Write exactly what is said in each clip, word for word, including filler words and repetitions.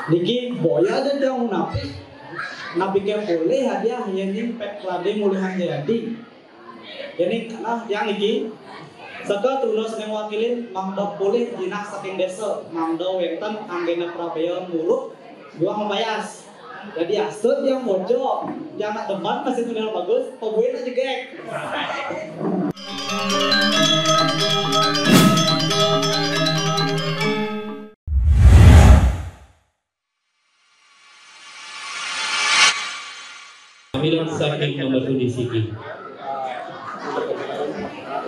Niki boya aja tiang munapik. Napiké polih hadiah yén pek lading ulihan jadi. Yén kana tiang niki. Saka tunas ning wakilin mangda polih jinah saking désa, mangda wénten anggéna prabéa muruk juang payas. Jadi asut yang mojo, yang nak demen masih tulisan bagus, pabuin aja gek. Pamilet saking nomor pundi siki?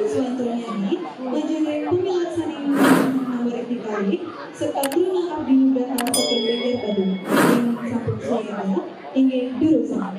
Selanjutnya, majuning pamilet saking nomor dikali, Sekaa Truna Abdi Nugraha saking Banjar Badung, yang sampun siaga, inggih durusang.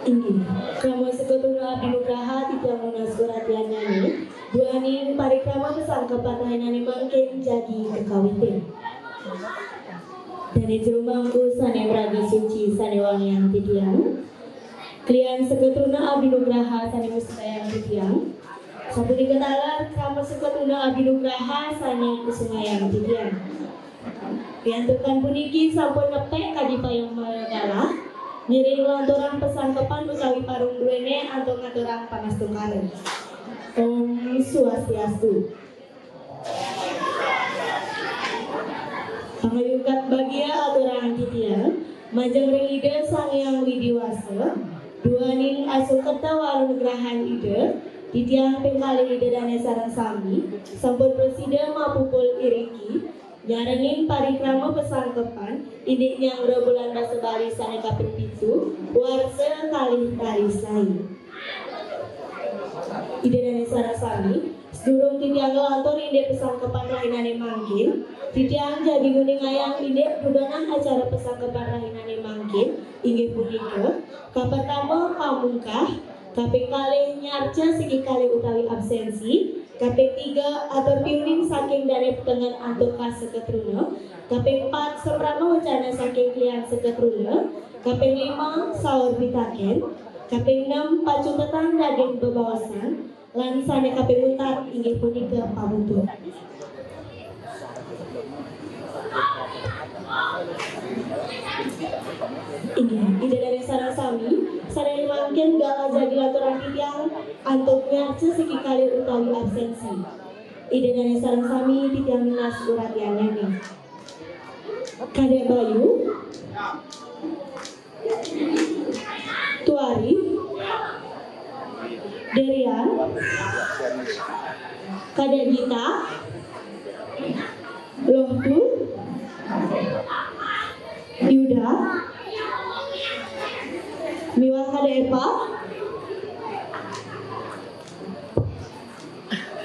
Inggih, krama Sekaa Truna Abdi Nugraha titiang nunas uratian nyanyi, duaning parikrama pasangkepan rahinané mangkin jagi kakawitin. Dané jero mangku sané maraga suci sané wangiang titiang, klian Sekaa Truna Abdi Nugraha sané mustikayang titiang, sapunika taler krama Sekaa Truna Abdi Nugraha sané kusungayang titiang. Riantukan puniki sampun nepek kadi payung manggala, ngiring nglanturang pasangkepan utawi parung druéné antuk ngaturang pangastungkara. Om Swastiastu. Pangayukat bagia aturang titiang, majeng ring Ida Sang Hyang Widhi Wasa, duaning asung kerta wanugrahan Ida, titiang ping kalih Ida Dané sareng sami, sampun prasida mapupul iriki, nyarengin parikrama pasangkepan, indik nyanggra Bulan Basa Bali sané kaping pitu, warsa kalih tali selaé. Ida Dané sareng sami, sadurung titiang nglantur indik pasangkepan rahinané mangkin, titiang jagi nguningayang indik dudonan acara pasangkepan rahinané mangkin, inggih punika, kapertama, pamungkah, kaping kalih, nyarca siki kalih utawi absénsi, kaping tiga, atur piuning saking dané petengen antuk ka Sekaa Truna, kaping pat, sambrama wecana saking klian Sekaa Truna, kaping lima, saur pitakén, kaping enam, pacutetan daging bebaosan, lan sané kaping untat inggih punika pamutu. Inggih, Ida Dané sareng sami, sané mangkin galah jagi lanturang titiang antuk nyarca siki kalih utawi absénsi. Ida Dané sareng sami titiang nunas uratian nyanyi. Kadék Bayu, Tuari, Derian, Kadek Gita, Lohtu, Yuda, miwah Kadek Epa.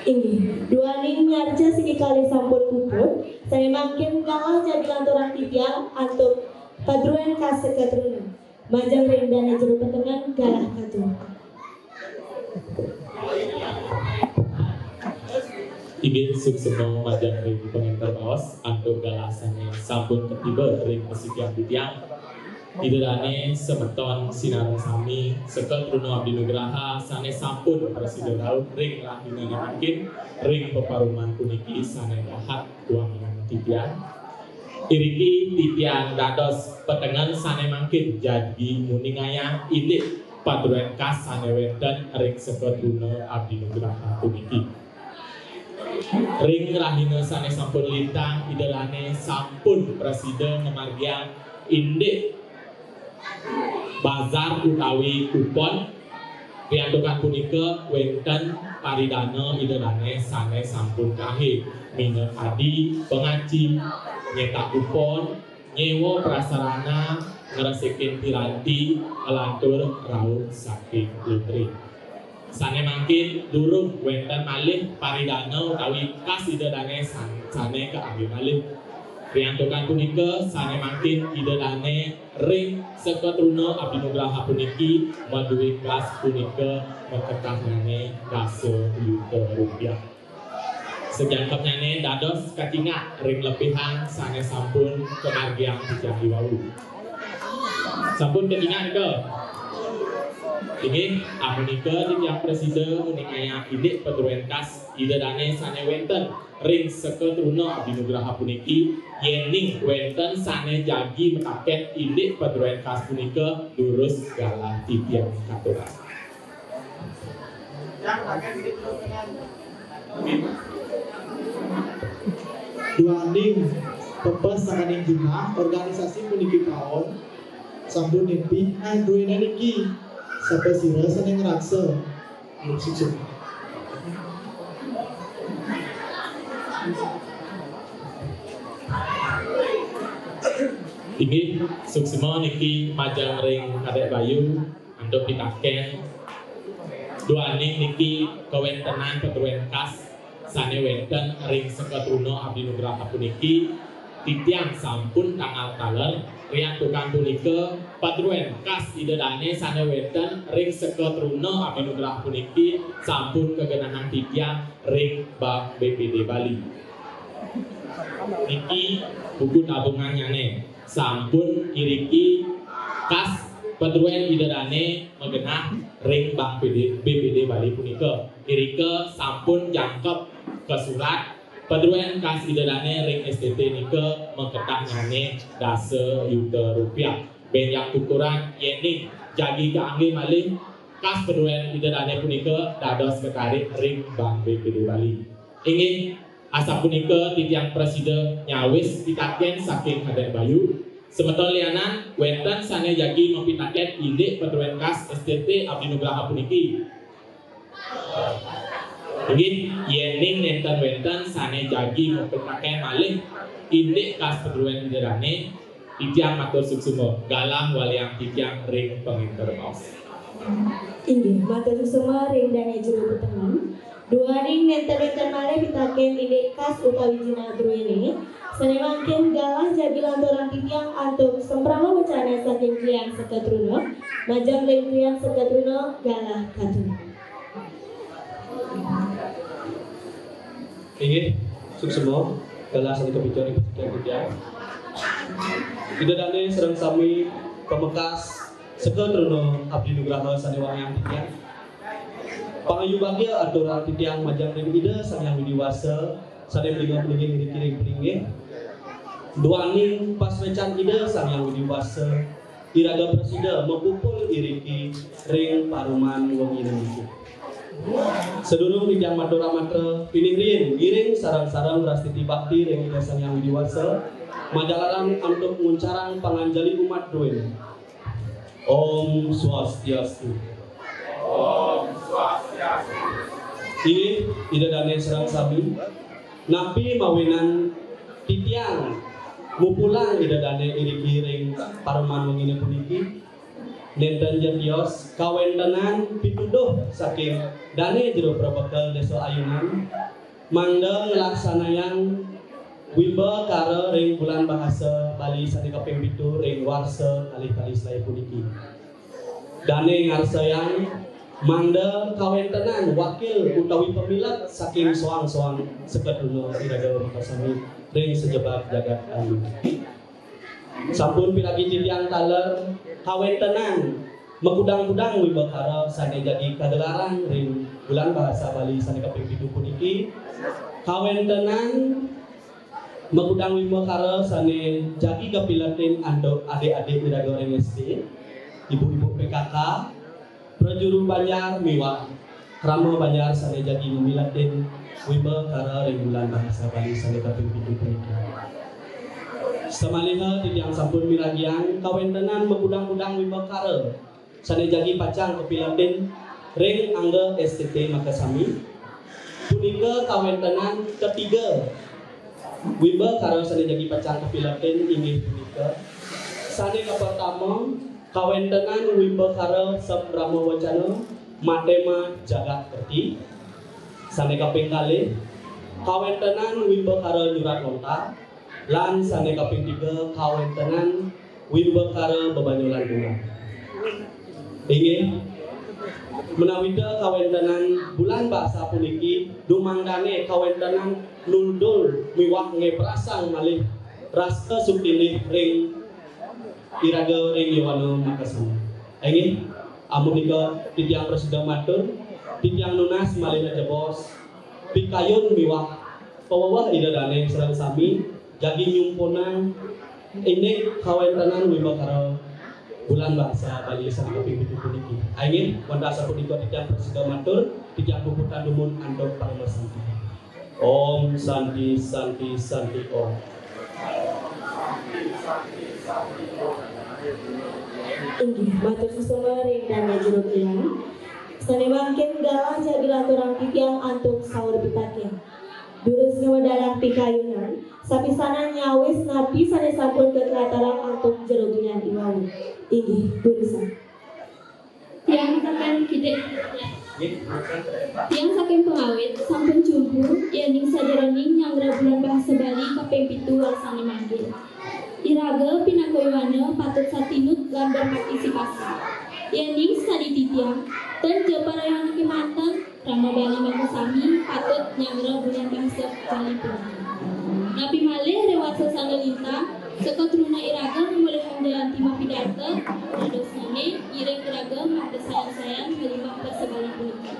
Inggih, duaning nyarca siki kalih sampun puput, sane mangkin galah jagi lanturang titiang antuk padruen kas seka truna. Majeng ring dane jero petengan galah katur. Inggih suksema majeng ring pangenter baos antuk galah sane sampun katiba ring pasikian titiang. Ida dane semeton sinareng sami seka truna abdi nugraha sane sampun prasida rauh ring rahinane mangkin ring peparuman puniki sane dahat wangiang titiang. Iriki titiang dados petengen sane mangkin jagi nguningayang indik padruen kas sane wenten ring seka truna abdi nugraha puniki. Ring rahina sane sampun lintang, Ida dane sampun prasida ngamargiang indik bazar utawi kupon. Riantukan punika wenten paridana Ida dane sane sampun kahi minakadi pangaci, nyetak kupon, nyewa prasarana, ngresikin piranti, lantur rauh saking lotre. Sane mangkin durung wenten malih paridana utawi kas Ida dane san-, sane kaambil malih. Riantukan punika sane mangkin Ida dane ring seka truna abdi nugraha puniki madue kas punika maketahnane dasa yuta rupiah. Sajangkepnyane dados kacingak ring lebihan sane sampun kamargiang titiang iwau. Sampun kacingak nika? Inggih, amunika titiang prasida nguningayang indik padruen kas Ida dane sane wenten ring seka truna abdi nugraha puniki, yening wenten sane jagi mataken indik padruen kas punika, durus galah titiang katurang. Duaning pepes sakaning genah organisasi puniki kaon sampun nepih andruena niki. Sapasira sane ngraksa? Inggih, suksma niki majeng ring Kadek Bayu antuk pitaken. Duaning niki kawentenan padruen kas sane wenten ring seka truna abdi nugraha puniki, titiang sampun tangal taler. Riantukan punika, padruen kas Ida dane sane wenten ring seka truna abdi nugraha puniki sampun kagenahang titiang ring Bank B P D Bali. Niki buku tabungannyane. Sampun iriki kas padruen Ida dane magenah ring Bank P D, B P D Bali punika. Irika sampun jangkep kasurat padruen kas Ida dane ring S T T nika maketahnane dasa yuta rupiah. Benjang ukuran yening jagi kaanggih malih kas padruen Ida dane punika dados katarik ring Bank B P D Bali. Inggih, asapunika titiang prasida nyawis pitaken saking Kadek Bayu. Semeton lianan, wenten sane jagi mapitaken indik padruen kas S T T Abdi Nugraha puniki? Inggih, yening nenten wenten sane jagi mapitaken malih indik kas padruen Ida dane, titiang matur suksma, galah waliang titiang ring pangenter baos. Inggih, matur suksma ring dane jero petengan. Duaning nenten-nenten malih pitaken indik kas utawi jinah druene, sane mangkin galah jagi lanturang titiang antuk semprama wecana saking Kliang Sekatruna, majeng ring Kliang Sekatruna galah katur. Inggih, suksma, galah sane kapica ring pasikian titiang. Ida dane sareng sami pamekas Sekatruna Abdi Nugraha sane wangiang titiang. Pangayu bagia aturang titiang majeng ring Ida Sang Hyang Widi Wasa, sane mlinga-mlinggih ring kiring plinggih. Duaning pasrecan Ida Sang Hyang Widi Wasa, iraga prasida mapupul iriki ring paruman wengi niki. Sadurung titiang matur amatra, pinih riin ngiring sareng-sareng rastiti bakti ring Ida Sang Hyang Widi Wasa, majalaran antuk nguncarang panganjali umat druene. Om Swastiastu. Inggih, Ida Dane sareng sami, napi mawinan titiang mupulang Ida Dane iriki ring pareman wengine puniki, nenten ja tios kawentenan pituduh saking Dane Jero Prabekel Desa Ayunan, mangda nglaksanayang wimbakara ring Bulan Bahasa Bali sane kaping pitu ring warsa kalih tali selae puniki. Dane ngarsayang mangda kawentenan wakil utawi pamilet saking soang-soang seketruna iraga makasami ring sajebag jagat ayu. Sampun piragi titiang taler kawentenan makudang-kudang wimbakara sane jagi kagelarang ring Bulan Bahasa Bali sane kaping pitu puniki, kawentenan makudang wimbakara sane jagi kapiletin antuk adik-adik iraga ring S D, ibu-ibu P K K, prajuru banjar miwah krama banjar sane jagi mamiletin wimbakara ring Bulan Bahasa Bali sane kaping pitu puniki. Samaliha titiang sampun miragiang kawentenan makudang-kudang wimbakara sane jagi pacang kapiletin ring angga S T T makasami. Punika kawentenan katiga wimbakara sane jagi pacang kapiletin inggih punika, sane kapertama, kawentenan wimbakara Sabrama Wacana Matema Jagat Kerti. Sane kaping kalih, kawentenan wimbakara Nyurat Lontar. Lan sane kaping tiga, kawentenan wimbakara Bebanyolan Bunga. Inggih, menawita kawentenan Bulan Bahasa puniki, duh mangdane kawentenan nuldul miwah ngeprasang malih rasa sutilih ring iraga ring yowana makasami. Inggih, amunika titiang prasida matur, titiang nunas malih jebos pikayun miwah paweweh Ida Dane sareng sami jagi nyumpunang indik kawentenan wimbakara Bulan Bahasa Bali sane kaping pitu puniki. Inggih, wantah sapunika titiang prasida matur, titiang puputang dumun antuk parama santi. Om Santi, Santi, Santi, Om. Inggih, matur suksma ring Dane Jero Kliang. Sane mangkin galah jagi laturang titiang antuk saur pitaken. Durus ngwedalang pikayunan, sapisanan nyawis napi sane sampun kakaturang antuk Jero Kliang iwau. Inggih, durusang. Tiang saking kidik. Tiang saking pengawit sampun jumpu, yening sajeroning nyanggra Bulan Bahasa Bali kaping pitu warsane mangkin. Iraga pinaka yowana patut satinut lan berpartisipasi. Yening sakadi titiang, ten ja parayang kemanten, Rama Bali makasami patut nyanggra Bulan Bahasa Bali puniki. Napi malih ring warsa sane lintang, saka truna iraga ngamolihang jayanti mapidarta, dadosnyane ngiring iraga mapasayang-sayang ngelimbak basa Bali puniki.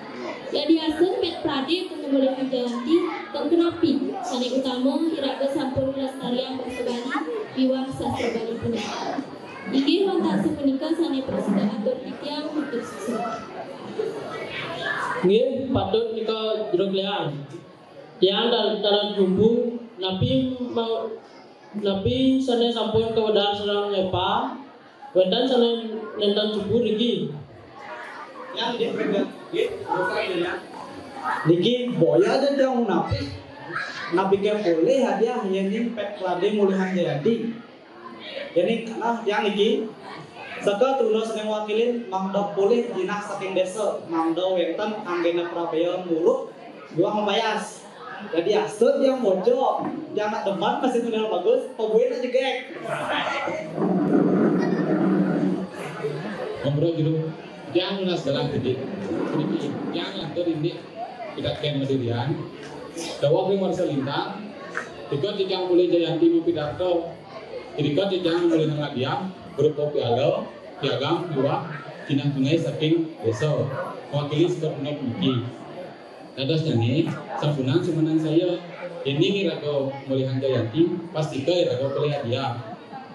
Yadiastun pet prade ngamolihang jayanti, ten kenapi, sane utama iraga sampun nglestariang basa Bali miwah sastra Bali puniki. Inggih wantah sapunika sane prasida atur titiang matur suksma. Nggih, patut nika Jero Kliang. Tiang dal-, dalam jumpu, napi mau, napi sane sampun kawedar sareng ngepa, wenten sane nenten jumpu niki. Yang dia pegang, nggih, bukan dia. Niki boya aja dong napi. Napi ke boleh hadiah, yening pet prade mulihang jayanti. Yening kalah tiang niki, saka truna sane ngwakilin mangda polih jinah saking desa, mangda wenten anggena prabea muruk miwah mapayas. Dadi astun tiang mojo, tiang nak demen masih tulisan bagus, pabuin aja gek. Ngobrol dulu. Tiang nunas galah tadi. Niki, tiang ngatur indik pitaken madirian. Daweg ring warsa lintang, tika titiang mulih jayanti mapidarta. Irika titiang mulih nangadiang berupa piala, piagam, miwah jinah tunai saking desa. Mewakili sekolah puniki. Dadosnyane, sampunang sumanangsaya. Yening iraga mulihang jayanti, pastika iraga polih hadiah.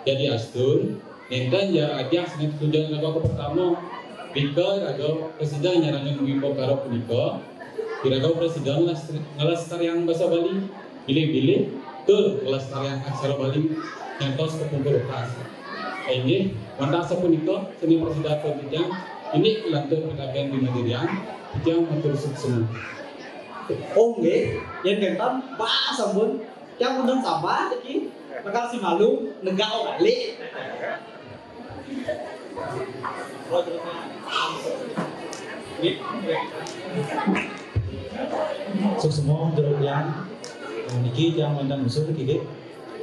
Yadiastun, nenten ja hadiah sane katujon iraga kapertama. Rika iraga prasida nyarengin wimbakara punika, iraga prasida ngelas-, ngelestariang basa Bali, bilih-bilih tur ngelestariang aksara Bali ngantos kapungkur ukas. Inggih, wantah sapunika sane prasida atur titiang. Inggih lantur pitaken di Madirian, titiang matur suksma. Oh nggih, yén kénten, bah sampun. Tiang undang sabar iki. Bakal si malu negak balik. Suksma jero tiang. Niki tiang wénten usul kidik.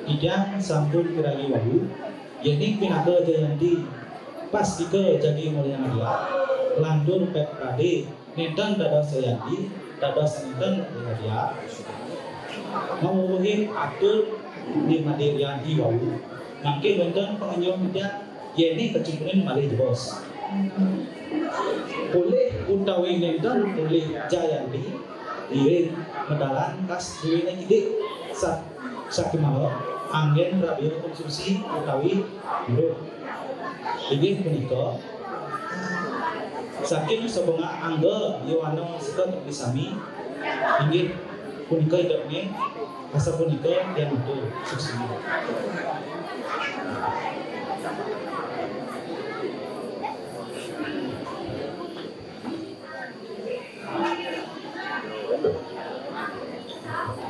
Titiang sampun piragi wau, yéning pinaka Jayanti pastika jagi mulihang hadiah, lantur pét pradé nénten dados Jayanti, dados nénten hadiah. Mawewehin atur di Madirian wau, mangkin wénten pangenyuh titiang yéning kacumpunin malih jebos. Polih utawi nénten polih Jayanti, ngiring medalan kas duwéné kidik. Sa-, sakémaha anggén prabéa konsumsi utawi murub. Inggih punika saking sabengah angga yowana sekat sami, inggih punika idepné, asapunika tiang matur suksma.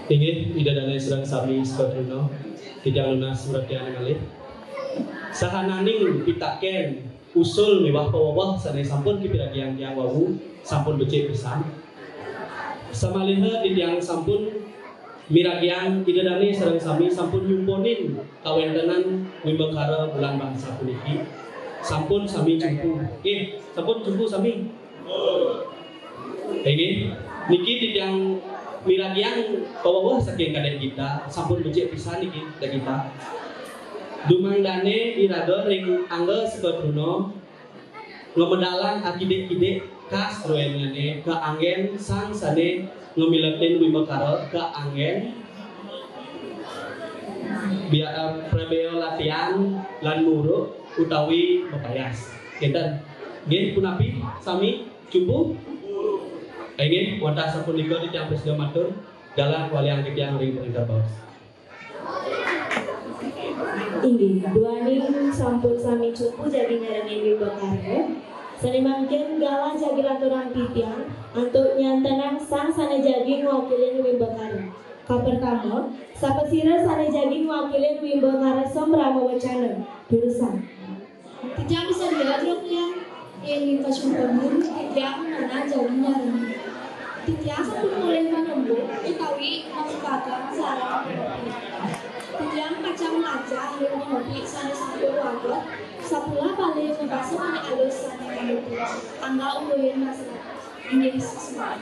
Inggih, Ida Dané sareng sami sekat runa, titiang nunas surat tiang malih. Sahananing pitakén, usul miwah paweweh sané sampun kapiragiang tiang wau sampun becik pisan. Samaliha titiang sampun miragiang Ida Dané sareng sami sampun nyumponin kawéntenan wimbakara Bulan Bangsa puniki. Sampun sami cumpu. Nggih, sampun cumpu sami. Inggih, niki titiang miragiang paweweh saking Kadék Gita, sampun becik pisan niki Kadék Gita. Dumangdané iraga ring angga sekat runa, ngamedalang akidik-kidik kas druénanné kaanggén sang sané ngamiletin wimbakara kaanggén bia-, eh, prabéa latihan lan murub utawi mapayas. Kénten. Nggih, punapi sami cumpu? Inggih, wantah sapunika titiang prasida matur, galah waliang titiang ring pangénter baos. Inggih, duaning sampun sami cumpu jagi nyarengin wimbakara, sané mangkin galah jagi lanturang titiang antuk nyantenang sang sané jagi ngwakilin wimbakara. Kapertama, sapasira sané jagi ngwakilin wimbakara sambrama wacana? Durusang. Titiang bisa dilihat, Dok, ya. Yén kacumponin, titiang mana jagi nyarengin. Titiang sampun polih manembung utawi mamukakan sareng pangopik. Titiang pacang nglajah ring pangopik sané sampun wagéd, sapulah malih mabasa manik alus sané ngambil titiang. Angga ungguhin masyarakat. Inggih, suksma.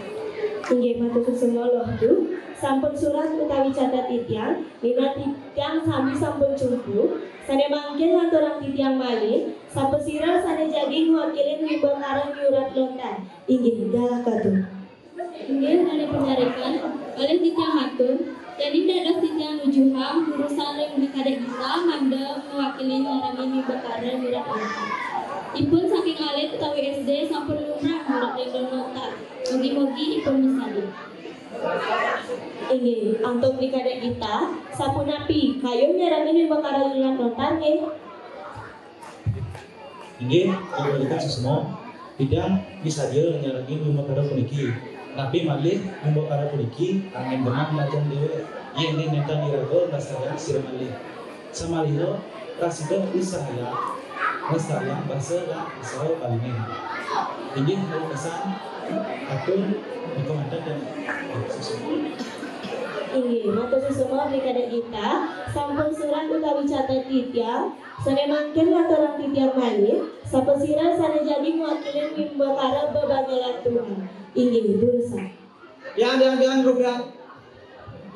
Inggih, matur suksma, Luh Duh. Sampun surat utawi catet titiang, minab titiang sami sampun cumpu, sané mangkin lanturang titiang malih, sapasira sané jagi ngwakilin wimbakara nyurat lontar. Inggih, galah katur. Inggih, malih panyarikan, malih titiang matur, yéning dados titiang nujuhang durusang ring Bli Kadék Gita mangda ngwakilin nyarengin wimbakara nyurat lontar. Ipun saking alit utawi S D sampun lumrah nyurat ring lontar. Mugi-mugi ipun misadia. Inggih, antuk Bli Kadék Gita, sapunapi kayun nyarengin wimbakara nyurat lontar nggih? Inggih, Ibu Kadék suksma, titiang misadia nyarengin wimbakara puniki. Napi malih wimbakara puniki anggén demen lajeng déwék, yén nénten iraga nglestariang sira malih. Samaliha prasida usahayang nglestariang basa lan aksara Baliné. Inggih, nunas pesan atur, mangda kénten dan suksma. Inggih, matur suksma Bli Kadék Gita, sampun surat utawi catet titiang, sané mangkin lanturang titiang malih, sapasira sané jagi ngwakilin wimbakara bebanyolan tunggal. Inggih, durusang. Pian, pian, pian, grup pian.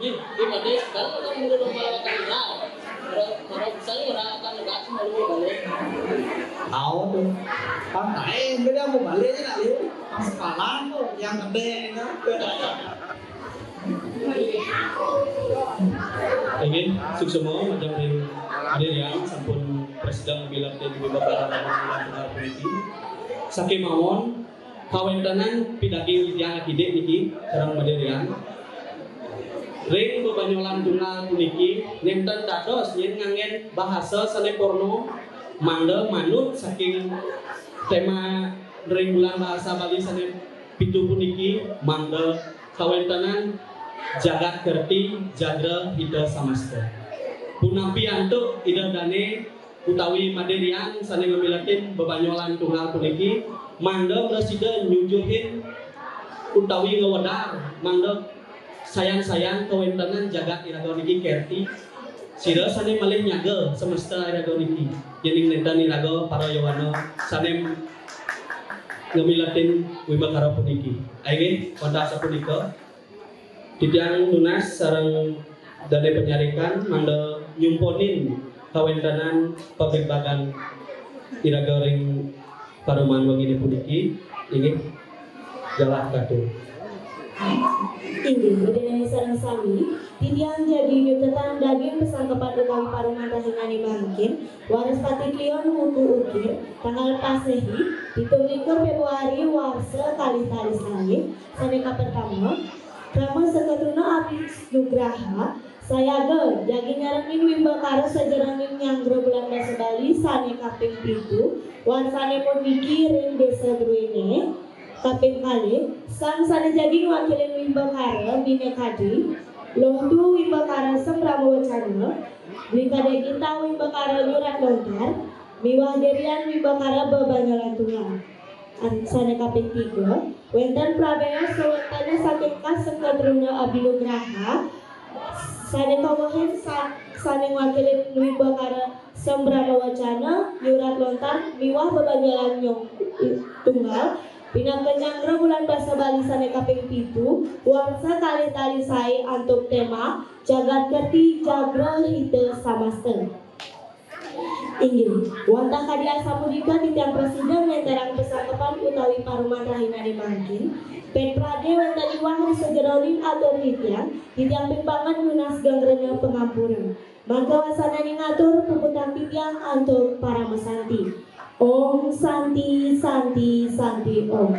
Ih, ih, Pak Dés, kalau kamu udah mau malah kan enggak. Kalau, kalau bisa nih, orang akan enggak semua lu balik. Tahu tuh. Pantai, enggak dia mau balik, nak, yuk. Pas sepalan tuh, yang gede, enggak. Inggih, suksma majeng ring Madirian sampun prasida miletin wimbakara lan tunggal puniki. Sakémawon kawéntenan pidaging titiang akidik niki sareng Madirian. Ring bebanyolan tunggal puniki nénten dados yén nganggén bahasa sané porno mangda manut saking téma Ring bulan bahasa Bali sané pitu puniki mangda kawéntenan jagat kerti jagra hita samasta. Punapi antuk Ida Dané utawi Madé Riang sané ngamiletin bebanyolan tunggal puniki mangda prasida nyujuhin utawi ngwedar mangda sayan-sayan kawéntenan jagat iraga niki kerti. Sira sané malih nyaga semesta iraga niki, yéning nénten iraga para yowana sané ngamiletin wimbakara puniki. Inggih, wantah sapunika, titiang nunas sareng Dané Panyarikan mangda nyumponin kawéntenan pabligbagan iraga ring paruman wenginé puniki. Inggih, galah katur. Inggih, Ida Dané sareng sami, titiang jagi nyutetang daging pasangkepan utawi paruman rahinané mangkin, Waraspati Kliwon wuku ukir, tanggal Paséhi, pitung likur Fébruari, warsa kalih tali saé, sané kapertama, krama Sekaa Truna Abinugraha, sayaga jagi nyarengin wimbakara sajeroning nyanggra bulan basa Bali sané kaping pitu, warsané puniki ring Désa Druéné, kaping kalih, sang sané jagi ngwakilin wimbakara bhinékadi, Luh Tu wimbakara Sambrama Wacana, Bli Kadé Gita wimbakara Nyurat Lontar, miwah Dé Rian wimbakara bebanyolan tunggal. An-, sané kaping tiga, wénten prabéa sawéntené saking kas Sekaa Truna Abinugraha, sané kawehin sa-, sané ngwakilin wimbakara Sambrama Wacana, Nyurat Lontar, miwah bebanyolan nyong tunggal, pinaka nyanggra bulan basa Bali sané kaping pitu, warsa kalih tali saé antuk téma Jagat Kerti Jagra Hita Samasta. Inggih, wantah kadi asapunika titiang prasida nglenterang pasangkepan utawi paruman rahinané mangkin, pét pradé wénten iwang ri sajeroning atur titiang, titiang ping banget nunas geng rena pangampura. Mangda wasananing atur puputang titiang antuk parama santi. Om Santi, Santi, Santi, Om.